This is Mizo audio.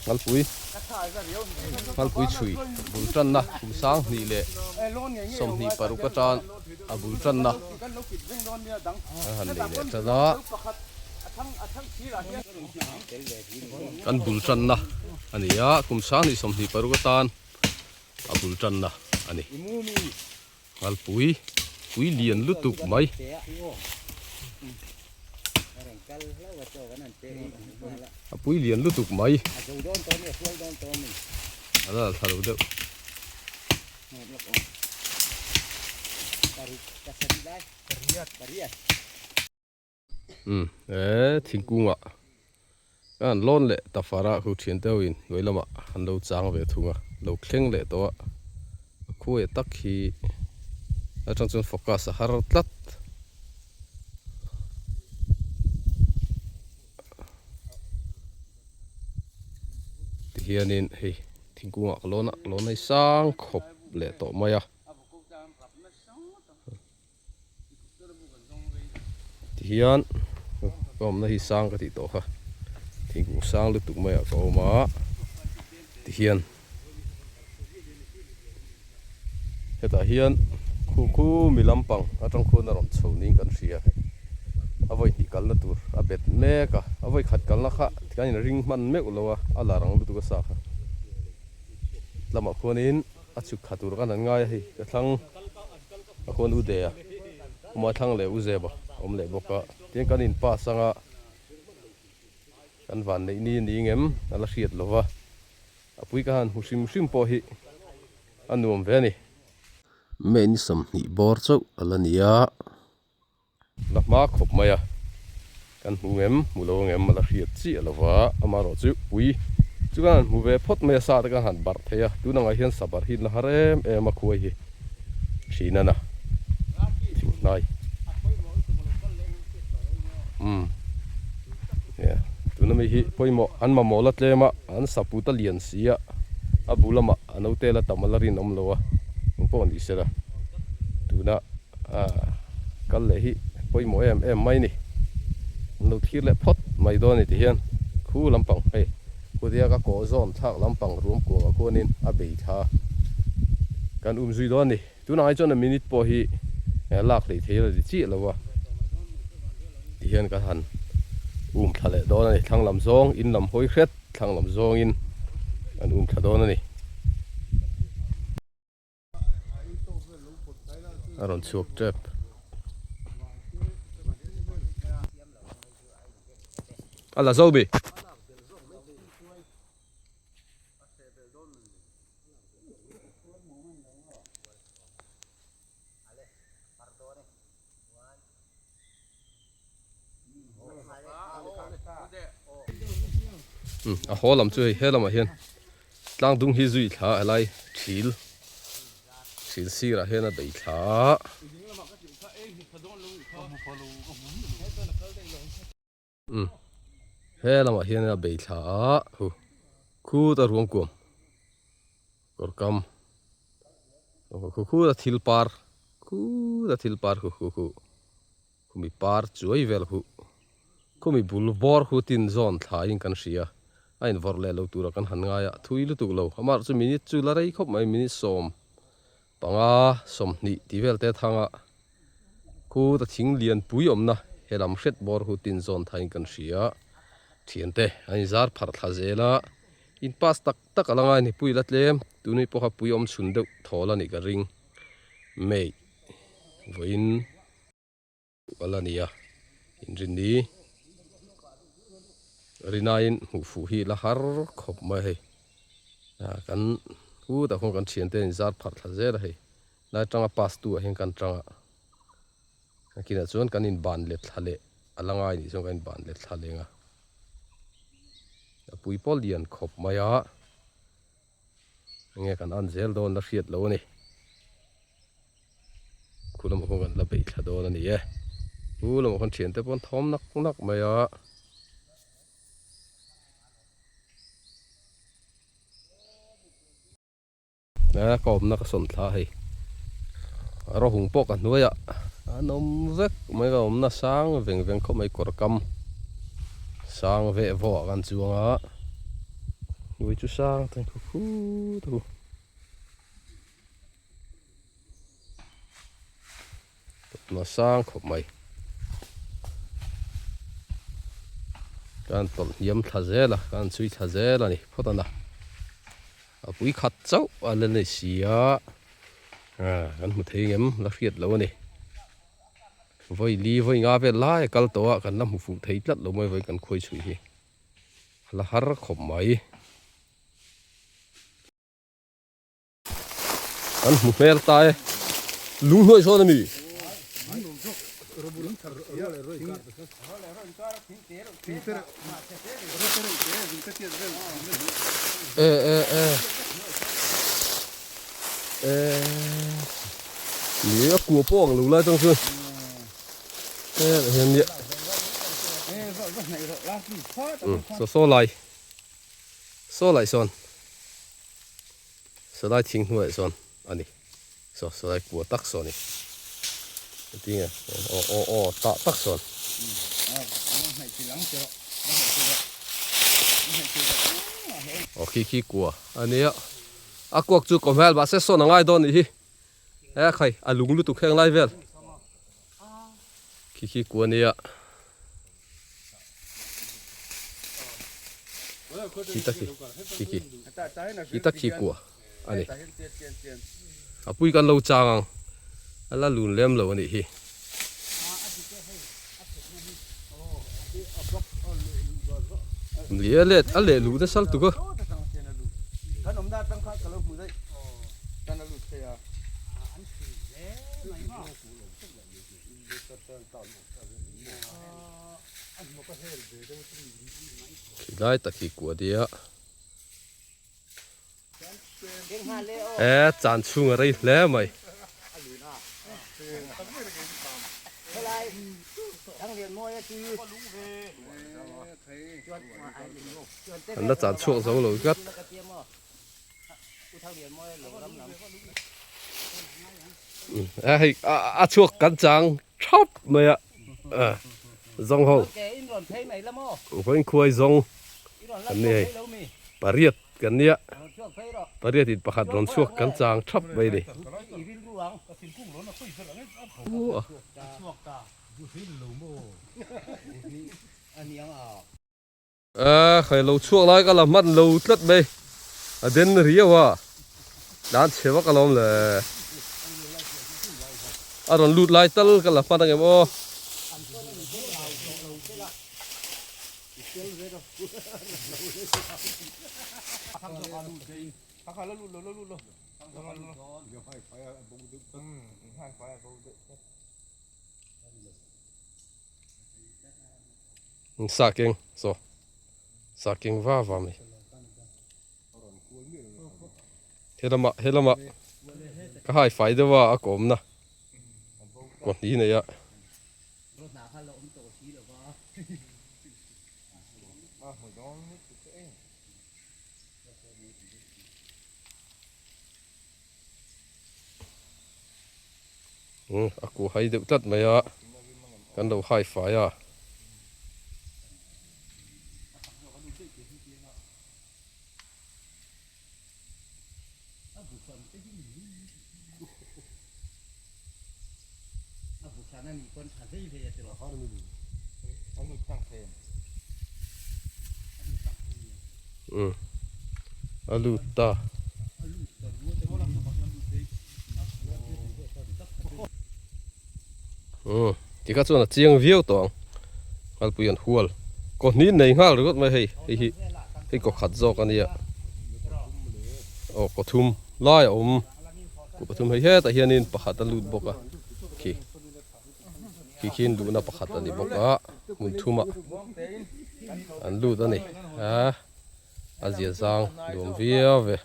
Ngalpui Ngalpui chhui bul tanna kum sang hnih leh 26 atan a bul tanna an han nei leh tan a kan bul tanna a ni a kum sang hnih 26 atan a bul tanna a ni. Ngalpui pui lian lutuk mai. A pui lian lutuk mai. A la thla lo deuh. Umm he thingkungah ka han lawn leh ta far a khu thian te ho in hnuai lamah an lo chang ve thung a lo thleng leh tawh a a khuai tak hi atang chuan focus a har tlat. Tihianin hei thingkungah ka lawn a ka lawn a hi sang khawp leh tawh mai a. Tihian ka awmna hi sang ka tih tawh kha thingkung sang lutuk maiah ka awm a tihian hetah hian khu khu mi lampang atang khuan a rawn chho niin kan hria a vawi hnih kalna tur a bet mek a a vawi khat kalna kha kan in ring hman meuh lo a a la rang lutuk a sa kha lamah khuanin a chhuk thla tur kan han ngai a hei ka thlang. A khawn u de a awm a thlang leh u zep a awm leh bawk a tin kan in pass anga kan van neih ni ni ngem a la hriat lo va a pui ka han hmu hrim hrim pawh hi a nuam ve a ni. May ni 20 bawr chauh a la ni a. La hma khawp mai a, kan hmu ngem, hmu lo ngem a la hriat chiah lo va, amaherawh chu pui chu kan han hmu ve phawt mai a, sa te kan han barh thei a, tun angah hian sa barh hi la har em em a khuai hi thin a na thing hnai umm tuna mi hi pawimawh an mamawh la tlem a, an sa put a lian si a, a bu lamah a naute la tam a la rinawm lo a, engpawh ni sela tuna. Kal leh hi pawimawh em em mai ni. An lo thlir leh phawt mai dawn a ni tihian khu lampang hei khutia ka kawh zawn thlak lampang ruam kuangah khuanin a bei thla kan um zui dawn a ni. Tunah hi chuan a minute pawh hi lak hlei thei la ti chiah lo a tihian kan han um thla leh dawn a ni. Thlang lam zawng in lam hawi hret thlang lam zawngin kan um thla dawn a ni. A rawn chhuak tep. A la zo bi. A haw lam chu hei he lamah hian tlang dung hi zui thla a helai thil thil sirah hian a bei thla a. Umm he lamah hian a bei thla a hu khut a ruang kuam kawr kam khu khut a thil par khut a thil par khu khu khu khumi par chuai vel khu khumi bul bawr khu tin zawn thla in kan hria a in vawrh leh lo tura kan han ngai a thui lutuk lo amah chu minute chu la rei khawp mai minute 15 20 tih vel te thanga. Kut a thing lian pui awmna he lam hret bawr hu tin zawn thain kan hria. Thiante an inzar pharh thla zel a, in pass tak tak a la ngai ni pui la tlem, tunui pawh kha pui awm chhun deuh thawl a nih ka ring. May vawiin a la ni a, inrinni rinain hmuh fuh hi la har khawp mai hei. Kan kutah khuan kan thiante an inzar pharh thla zel a hei. Lai tanga pass tu ah hian kan tang a, a kinah chuan kan in ban let thla leh a la ngai nih chuan kan in ban let thla leng a, a pui pawh lian khawp mai a, enge kan an zel dawn la hriat lo a ni, khu lamah khuan kan la beih thla dawn a ni e, khu lamah khuan thiante pawh an thawm nak nak mai a. A ka awmna ka sawn thla a hei Rawhung pawh ka hnuaiah an awm vek mai ka awmna sang veng veng khawp mai kawr kam sang veh vawh ah kan chuang a hnuai chu sang teng khu khut a Tawlhna sang khawp mai. Kan tawlh hniam thla zel a, kan chhui thla zel a ni phawt a na. A pui khat chauh a la ni si a, kan hmu thei ngem la hriat lo a ni. Vawi li vawi nga vel lai a kal tawh a, kan la hmu fuh thei tlat lo mai vawi kan khuai chhui hi. A la har khawp mai. Kan hmu hmel ta e. Lung hnuai sawn a mi. E e e. E. Ni a kua pawh ang lo lai tang chuan. E hian nia. Saw saw lai. Saw lai sawn. Salai thing hnuaiah sawn a ni saw salai kua tak saw a ni engtin nge aw aw aw tah tak sawn. Aw khi khi kua a nia a kuak chu kaw hmel mahse sawn a ngai dawn anih hi e khai a lung lutuk heng lai vel khi khi kua a nia. Khi tak hi khi khi khi tak khi kua a ni a pui kan lo chang ang a la lun lem lo a nih hi. Nia let a leh luh nasa lutuk a. Khi lai tak hi kua nia e chan chhung a rei hle mai. An la chan chhuak zo lo tlat. A hei a chhuak kan chang thap mai a zawng ho vawiin khuai zawng kan ni hei pariat kan nia pariat in pakhat rawn chhuak kan chang thap mai a ni. A khai lo chhuak lai ka la hman lo tlat mai a den riau a dan chhe vak alawm le a rawn lut lai tal ka la hman angem aw. Sa keng saw sa keng va va mai helamah helamah ka hai fai deuh a a kawmna kaw hni nei a. A ku hai deuh tlat mai a kan lo hai fai a. A lut ta. Umm tikha chuan a chiang viau tawh ang ngalpui an hual kaw hnih nei nghal ringawt mai hei hei hi hei kaw khat zawk a nia aw kaw thum lai a awm kaw pathum hei hetah hianin pakhat a lut bawk a khi khi khian luhna pakhat a ni bawk a hmun thumah an lut a ni a. A zia zang nuam viau ve.